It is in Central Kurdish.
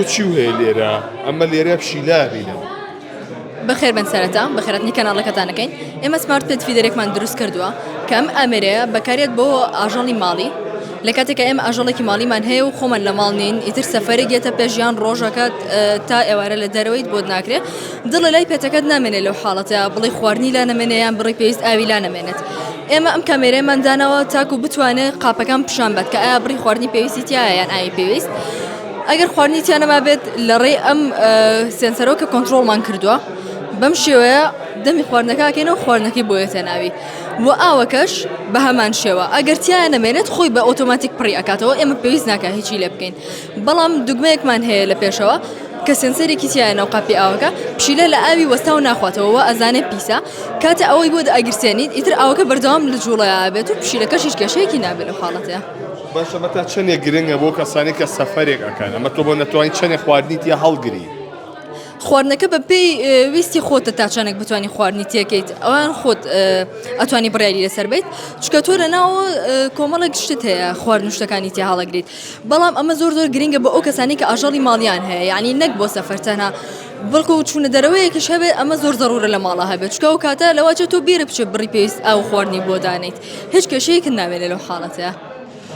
تۆ چی هەیە لێرە؟ ئەمە لێرە پشیلە بینم. بەخێربێن سەرەتا بەخێراتنی کەناڵەکەتان ئەکەین ئێمە smart pet feeder ێکمان دروست کردووە کە ئەم ئامێرەیە بەکارێت بۆ ئاژەڵی ماڵی لە کاتێکە ئێمە ئاژەڵێکی ماڵیمان هەیە و خۆمان لە ماڵ نین ئیتر سەفەرێک یەتە پێش یان ڕۆژەکە تا ئێوارە لە دەرەوەیت بۆت ناکرێت دڵە لای pet ەکەت نامێنێت لەو حاڵەتە بڵێ خواردنی لا نەمێنێ یان بڕی پێویست ئاوی لا نەمێنێت ئێمە ئەم کامێرەیەمان داناوە تاکو بتوانێت قاپەکان پیشان بات کە ئایا بڕی خواردنی پێویستی تایە یان ئاوی پێویست ئەگەر خواردنی تیا نەمابێت لە ڕێی ئەم sensor ەوە کە کۆنترۆڵمان کردووە بەم شێوەیە دەمی خواردنەکە ئەکەینەوە خواردنەکەی بۆ یەتە ناوی و ئاوەکەش بە هەمان شێوە ئەگەر تیا نەمێنێت خۆی بە ئۆتۆماتیک پڕی ئەکاتەوە ئێمە پێویست ناکە هیچی لێ بکەین بەڵام دوگمەیەکمان هەیە لە پێشەوە کە sensor ێکی تایە ناو قاپی ئاوەکە پشیلە لە ئاوی وەستاو ناخواتەوە وە ئەزانێ پیسە کاتێ ئەوەی بۆ دەئەگیرسێنیت ئیتر ئاوەکە بەردەوام لە جوڵەیا ئەبێت و پشیلەکەش هیچ کێشەیەکی نابێت لەو حاڵەتەیا. باشە ئەمە تا چەندێک گرنگە بۆ کەسانی کە سەفەرێک ئەکەن ئەمە تۆ بۆ نەتوانی چەندێک خواردنی تیا هەڵگری؟ خواردنەکە بە پێی ویستی خۆتە تا چەندێک بتوانی خواردنی تێکەیت ئەوان خۆت ئەتوانی بڕیاری لەسەر بیت چکە تۆ لە ناو کۆمەڵێک شتت هەیە خواردن شتەکانی تێ هەڵەگریت بەڵام ئەمە زۆر زۆر گرنگە بۆ ئەو کەسانی کە ئاژەڵی ماڵیان هەیە یعنی نەک بۆ سەفەر تەنها بەڵکو چوونە دەرەوەیەکیش هەبێت ئەمە زۆر زەڕورە لە ماڵە هەبێت چکە ئەو کاتە لەوەچێت تۆ بیرە بچێت بڕی پێویست ئاو خواردنی بۆ دانیت هیچ کێشەیەکت نامێنێ لەو حاڵەتەیا.